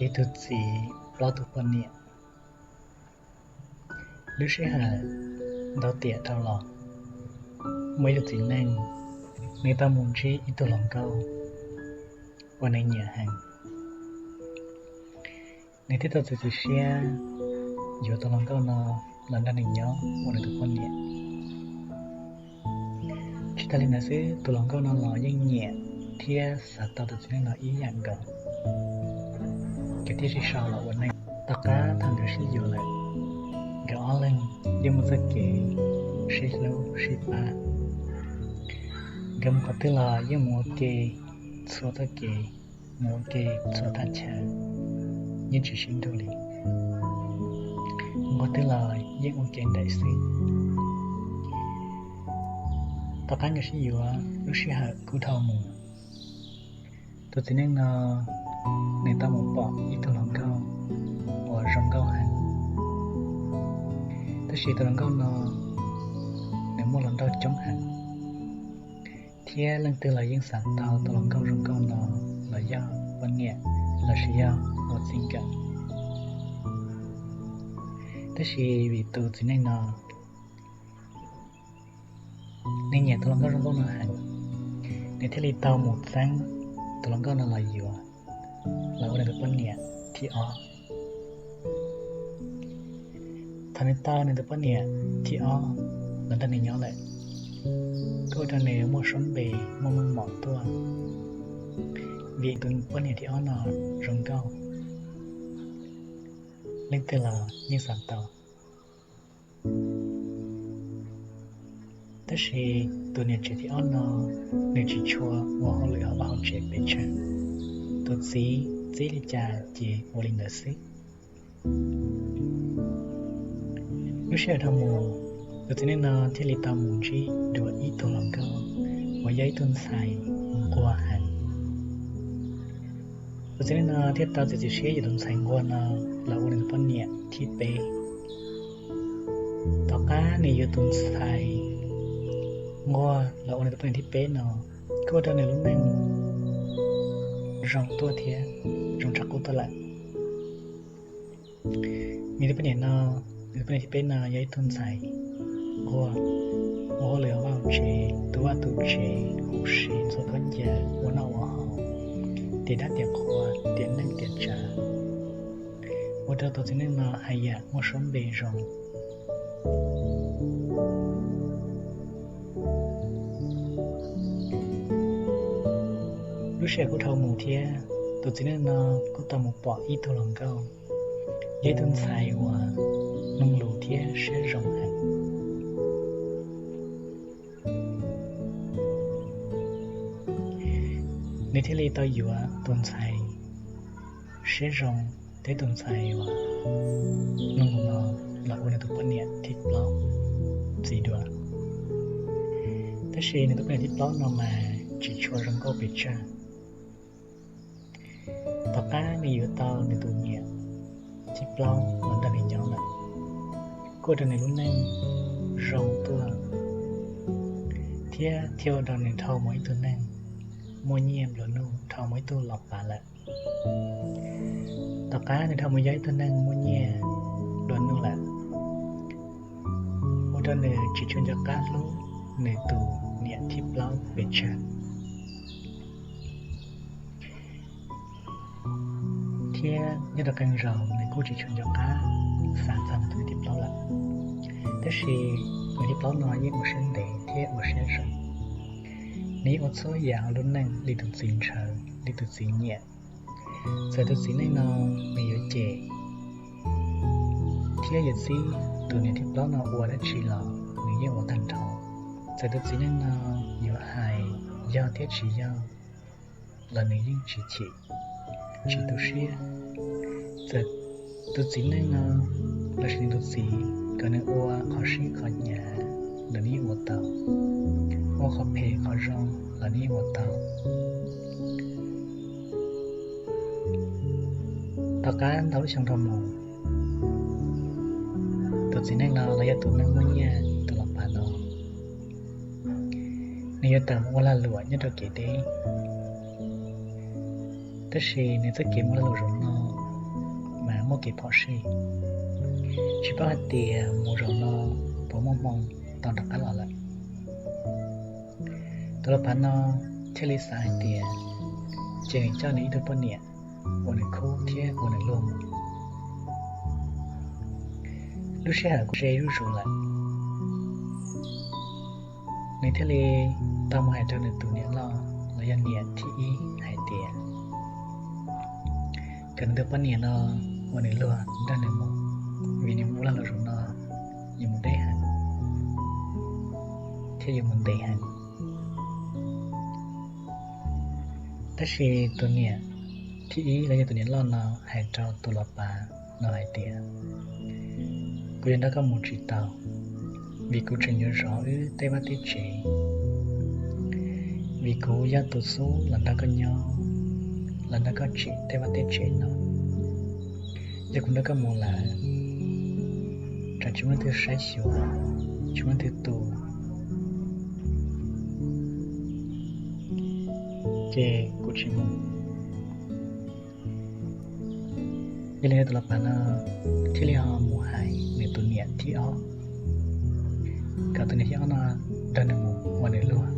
Ib tug txiv plaub tug poj niam. Lub sij hawm ntau tiam dhau los, muaj ib tug txiv neej, nws tau mus ntsib ib tug hluas nkauj uas nws nyiam heev. Nws thiaj tau txiav txim siab yuav tus hluas nkauj no los nrog nws nyob ua nws tus poj niam. Tsis tas li ntawd xwb, tus hluas nkauj no los yeej nyiam thiab xav tau tus txiv neej no ib yam nkaus, nkawd thiaj sib sau los ua neej. Tom qab thaum nkawd sib yuav lawm, nkawd ob leeg yeej muaj txoj kev sib hlub sib pab. Nkawd mus qhov twg los yeej mus ua ke txhua txoj kev, mus ua ke txhua thaj chaw, yeej tsis sib nrug li. Mus qhov twg los yeej ua ke nraim xwb. Tom qab nkawd sib yuav, lub sij hawm kuj dhau mus. Tus txiv neej no nws tau mus pom ib tug hluas nkauj uas zoo nkauj heev. Tab sis tus hluas nkauj no nws muaj hluas nraug coob heev, thiab leej twg los yeej xav tau tus hluas nkauj zoo nkauj no los yog poj niam lossis yog ua txij nkawm. Tab sis vim tus txiv neej no nws nyiam tus hluas nkauj zoo nkauj no heev, nws thiaj li tau mus txeeb tus hluas nkauj no los yuav, los ua nws tus poj niam thib ob. Thaum nws tau nws tus poj niam thib ob los nrog nws nyob lawm, kuj ua rau nws muaj suab npe muaj meej mom tuaj, vim tus poj niam thib ob no zoo nkauj, leej twg los yeej xav tau. Tab sis tus niam tsev thib ob no, nws tsis tshua ua hauj lwm hauv vaj hauv tsev pes tsawg, tus txiv txib li cas ces ua li ntawd xwb. Lub sij hawm dhau mus, tus txiv neej no thiaj li tau mus ntsib dua ib tug hluas nkauj uas yog ib tug ntxhais nquag heev. Tus txiv neej no thiaj tau txiav txim siab yuav tus ntxhais nquag no los ua nws tus poj niam thib peb. Tom qab nws yuav tus ntxhais nquag los ua nws tus poj niam thib peb no, kuj ua rau nws lub neej zoo tuaj thiab zoo tshaj qub tuaj lawm. Nws tus poj niam no, nws tus poj niam thib peb no yog ib tug ntxhais nquag, ua hauj lwm hauv vaj hauv tsev, tu vaj tu tsev, huv si ntxhua khaub ncaws, ua noj ua haus, tiav dab tiav qhua, tiav neej tiav tsav, ua rau tus txiv neej no haj yam muaj suab npe zoo. Lub sij hawm kuj dhau mus thiab, tus txiv neej no kuj tau mus pom ib tug hluas nkauj, yog ib tug ntxhais uas mloog lus thiab siab zoo heev. Nws thiaj li tau yuav tus ntxhais siab zoo thiab tus ntxhais uas mloog lus no los ua nws tus poj niam thib plaub ntxiv dua. Tab sis nws tus poj niam thib plaub no mas tsis tshua zoo nkauj pes tsawg. Tom qab nws yuav tau nws tus niam thib plaub los nrog nws nyob lawm, kuj ua rau nws lub neej zoo tuaj, thiab thiaj ua rau nws dhau mus ib tug neeg muaj nyiaj nplua nuj, dhau mus ib tug los pav lawm. Tom qab nws dhau mus yog ib tug neeg muaj nyiaj nplua nuj lawm, ua rau nws tsis tshua nco qab hlub nws tus niam thib plaub pes tsawg. Thiab nyob rau qee zaus nws kuj tsis tshua nco qab xav txog nws tus niam thib plaub lawm. Tab sis nws thib plaub no yeej ua siab ntev thiab ua siab zoo. Nws yeej ua txhua yam hauv lub neej li tus txiv ntshaw, li tus txiv nyiam. Txawm tus txiv neej no nws yuav cem thiab yuav txib tus niam thib plaub no ua dab tsi los nws yeej ua tag nrho. Txawm tus txiv neej no yuav hais yog thiab tsis yog los nws yeej tsis chim, tsis tu siab. Txawm tus txiv neej no lossis nws tus txiv kom nws ua qhov sib qhov hnyav los nws yeej ua tau, ua qhov phem qhov zoo los nws yeej ua tau. Tom qab ntau lub xyoo dhau mus, tus txiv neej no los yog tus neeg muaj nyiaj tus los pav no, nws yuav tawm mus ua lag luam nyob rau kev deb. Tab sis nws txoj kev mus lag luam zaum no muaj kev phom sij, tsis paub hais tias mus zaum no puas muaj hmoo tau rov qab los lawm. Tus los pav no thiaj li xav hais tias ces nws coj nws ib tug poj niam uas nws khub thiab uas nws luag mus. Lub sij hawm kuj ze zuj zus lawm, nws thiaj li tau mus hais rau nws tus niam loj los yog niam thib ib hais tias kom nws tus poj niam no uas nws luag nrog nws mus, vim nws mus ua lag luam zaum no yuav mus deb heev thiab yuav mus ntev heev. Tab sis tus niam thib ib los yog tus niam loj no hais rau tus los pav no hais tias kuv yuav nrog koj mus tsis tau, vim kuv tseem yuav zov wb tej vaj tej tsev, vim kuv yog tus xub los nrog koj nyob, los nrog koj tsim tej vaj tej tsev no. Yog kuv nrog koj mus lawm, tsam tsis muaj leej twg saib xyuas, tsis muaj leej twg tu, ces kuv tsis mus. Yog li tus los pav no thiaj li ho mus hais nws tus niam thib ob kom tus niam thib ob no nrog nws mus ua nws luag.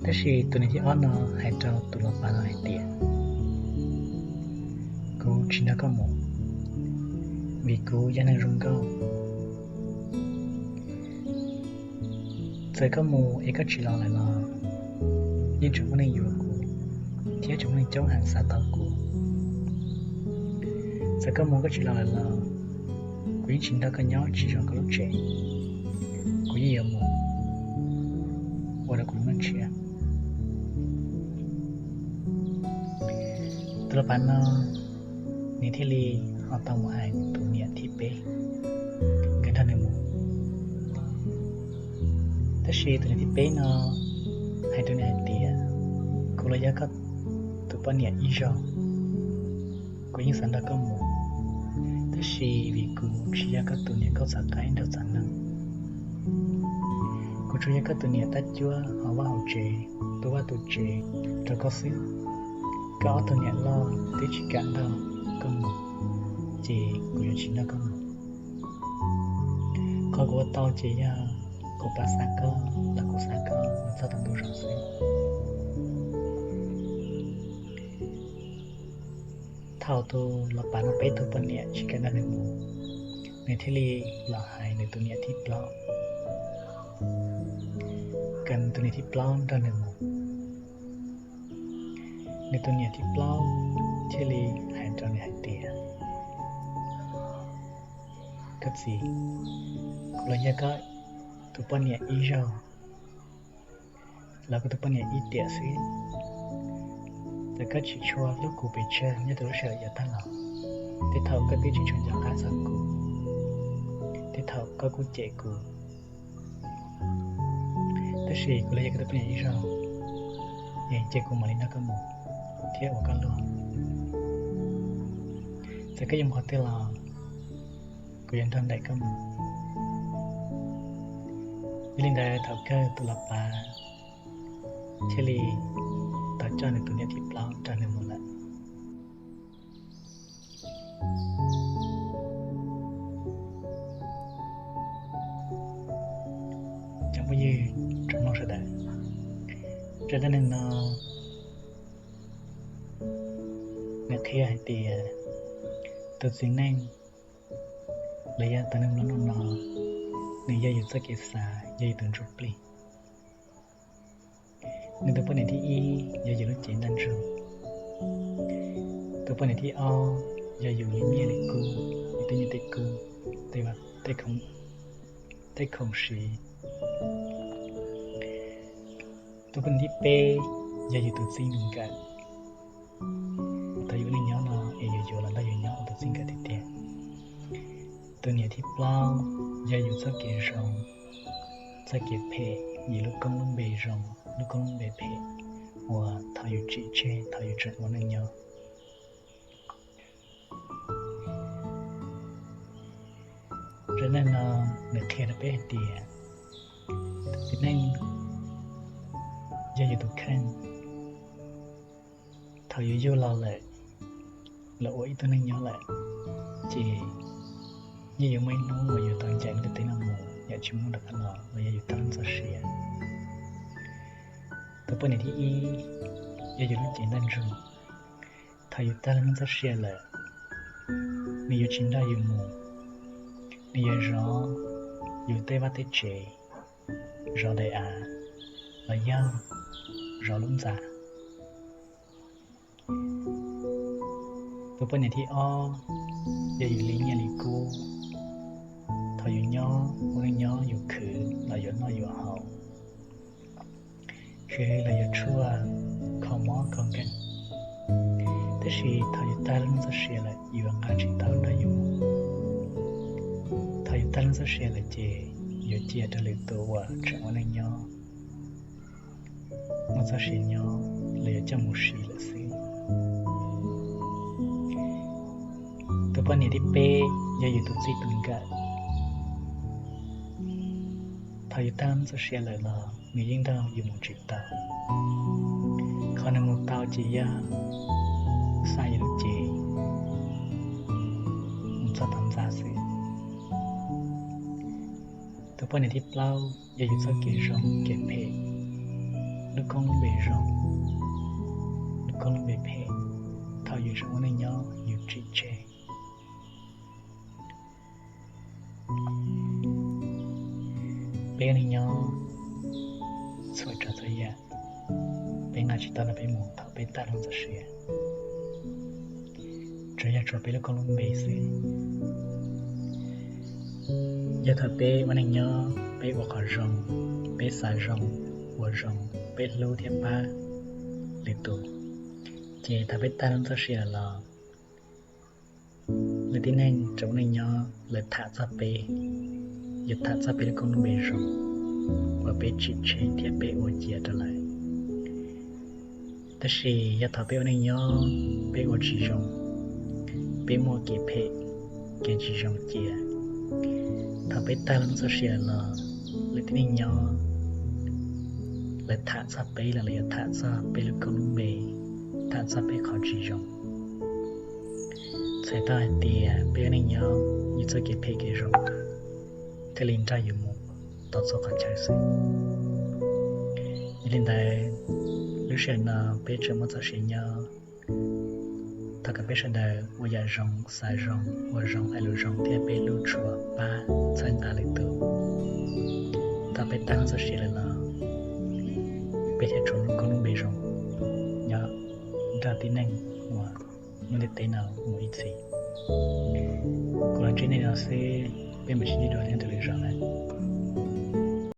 Tab sis tus niam thib ob no hais rau tus los pav no hais tias kuv tsis nrog koj mus, vim kuv yog neeg zoo nkauj. Txawm koj mus es koj tsis los lawm los yeej tseem muaj neeg yuav kuv, thiab tseem muaj neeg coob heev xav tau kuv. Txawm koj mus koj tsis los lawm los kuv yeej tsis nrog koj nyob tsis zov koj lub tsev, kuv yeej yuav mus ua rau kuv lub neej tshiab. Tus los pav no nws thiaj li ho tau mus hais tus niam thib peb kom nrog nws mus. Tab sis tus niam thib peb no hais rau nws hais tias kuv los yog koj tus poj niam ib zaug, kuv yeej xav nrog koj mus, tab sis vim kuv tsis yog koj tus niam nkauj txav qaib nraug txav neeg, kuv tsuas yog koj tus niam tab cuab hauv vaj hauv tsev, tu vaj tu tsev rau koj xwb. Koj ob tug niam loj twb tsis kam nrog koj mus, ces kuv yuav tsis nrog koj mus. Qhov kuv ua tau ces yog kuv pab xa koj los kuv xa koj mus txog tau ntu zoo xwb. Thaum tus los pav no peb tus poj niam tsis kam nrog nws mus, nws thiaj li los hais nws tus niam thib plaub, kom nws tus niam thib plaub nrog nws mus. Nws tus niam thib plaub thiaj li hais rau nws hais tias, koj txiv, kuv los yog koj tus poj niam ib zaug, los koj tus poj niam ib tiam xwb. Txawm koj tsis tshua hlub kuv pes tsawg nyob rau lub sij hawm yav tag los, tej thaum koj twb tsis tshua nco qab txog kuv, tej thaum koj kuj cem kuv, tab sis kuv los yog koj tus poj niam ib zaug, es cia kuv mam li nrog koj mus thiab ua koj luag. Txawm koj yuav mus qhov twg los kuv yuav nrog nraim koj mus. Yog li ntawd thaum kawg tus los pav thiaj li tau coj nws tus niam thib plaub nrog nws mus lawm. Cov phooj ywg tsoom mloog sawv daws, zaj dab neeg no nws qhia hais tias tus txiv neej los yog tus neeg mlom no, nws yog yus txoj kev xav, yog yus tus ntsuj plig. Nws tus poj niam thib ib yog yus lub cev ntaj ntsug. Tus poj niam thib ob yog yus li nyiaj li kub, yus tej nyiaj tej kub, tej khoom siv. Tus poj niam thib peb yog yus tus txij nkawm. Thaum yus ua neej nyob no es yus yuav los nrog yus nyob ua tus txij nkawm tiag tiag. Tus niam thib plaub yog yus txoj kev zoo, txoj kev phem, yus lub koob lub npe zoo, lub koob lub npe phem uas thaum yus tsim tseg thaum yus tseem ua neej nyob. Zaj neeg no nws qhia rau peb hais tias tus txiv neej yog yus tus kheej. Thaum yus yug los lawm, los ua ib tug neeg nyob lawm, ces yeej yuav muaj ib hnub uas yus tau ncaim lub ntiaj teb no mus, yam tsis muaj rov qab los, los yog yus tag lub txoj sia. Tus poj niam thib ib yog yus lub cev ntaj ntsug. Thaum yus tag lub txoj sia lawm, nws yuav tsis nrog yus mus, nws yuav zov yus tej vaj tej tsev, zov daim av, los yog zov lub ntxa. Tus poj niam thib ob yog yus li nyiaj li kub. Thaum yus nyob ua neej nyob yus khwv los yuav noj yuav haus, khwv los yuav tshuaj, kho mob kho nkeeg. Tab sis thaum yus tag lub neej txoj sia lawm yuav nqa tsis tau nrog yus. Thaum yus tag lub neej txoj sia lawm ces yuav cia rau lwm tus uas tseem ua neej nyob, muaj txoj sia nyob, los yuav coj mus siv lawm xwb. Tus poj niam thib peb yog yus tus txij tus nkawm. Thaum yus tag lub neej txoj sia lawm los nws yeej nrog yus mus tsis tau. Qhov nws mus tau ces yog xa yus lub cev mus txog tom ntxa xwb. Tus poj niam thib plaub yog yus txoj kev zoo kev phem, lub koob lub npe zoo, lub koob lub npe phem. Thaum yus tseem ua neej nyob yus tsim tseg. Peb ua neej nyob txhua tsav txhua yam, peb nqa tsis tau nrog peb mus thaum peb tag lub txoj sia, tsuas yog tsuas peb lub koob lub npe xwb. Yog thaum peb ua neej nyob peb ua qhov zoo, peb xav zoo, ua zoo, peb hlub thiab pab lwm tus, ces thaum peb tag lub txoj sia lawm los lawv tib neeg tseem ua neej nyob lawv tham txog peb, yuav tham txog peb lub koob lub npe zoo uas peb tsim tseg thiab peb ua cia rau lawv. Tab sis yog thaum peb ua neej nyob peb ua tsis zoo, peb muaj kev phem, kev tsis zoo cia, thaum peb tag lub neej txoj sia los lawv tib neeg nyob lawv tham txog peb los lawv yuav tham txog peb lub koob lub npe, tham txog peb qhov tsis zoo. Txhais tau hais tias peb ua neej nyob yus txoj kev phem kev zoo thiaj li nrog yus mus tau txhua qhov chaw xwb. Yog li ntawd, lub sij hawm no peb tseem muaj txoj sia nyob, thov kom peb sawv daws ua yam zoo, xav zoo, ua zoo, hais lus zoo thiab peb hlub tshua pab txhawb nqa lwm tus. Thaum peb tag lub txoj sia lawm los peb thiaj tshuav lub koob lub npe zoo nyob nrog tib neeg uas lub ntiaj teb no mus ib txhis. Kuv los ntsib nej no xwb, peb mam sib ntsib dua nyob rau lwm zaus nawb.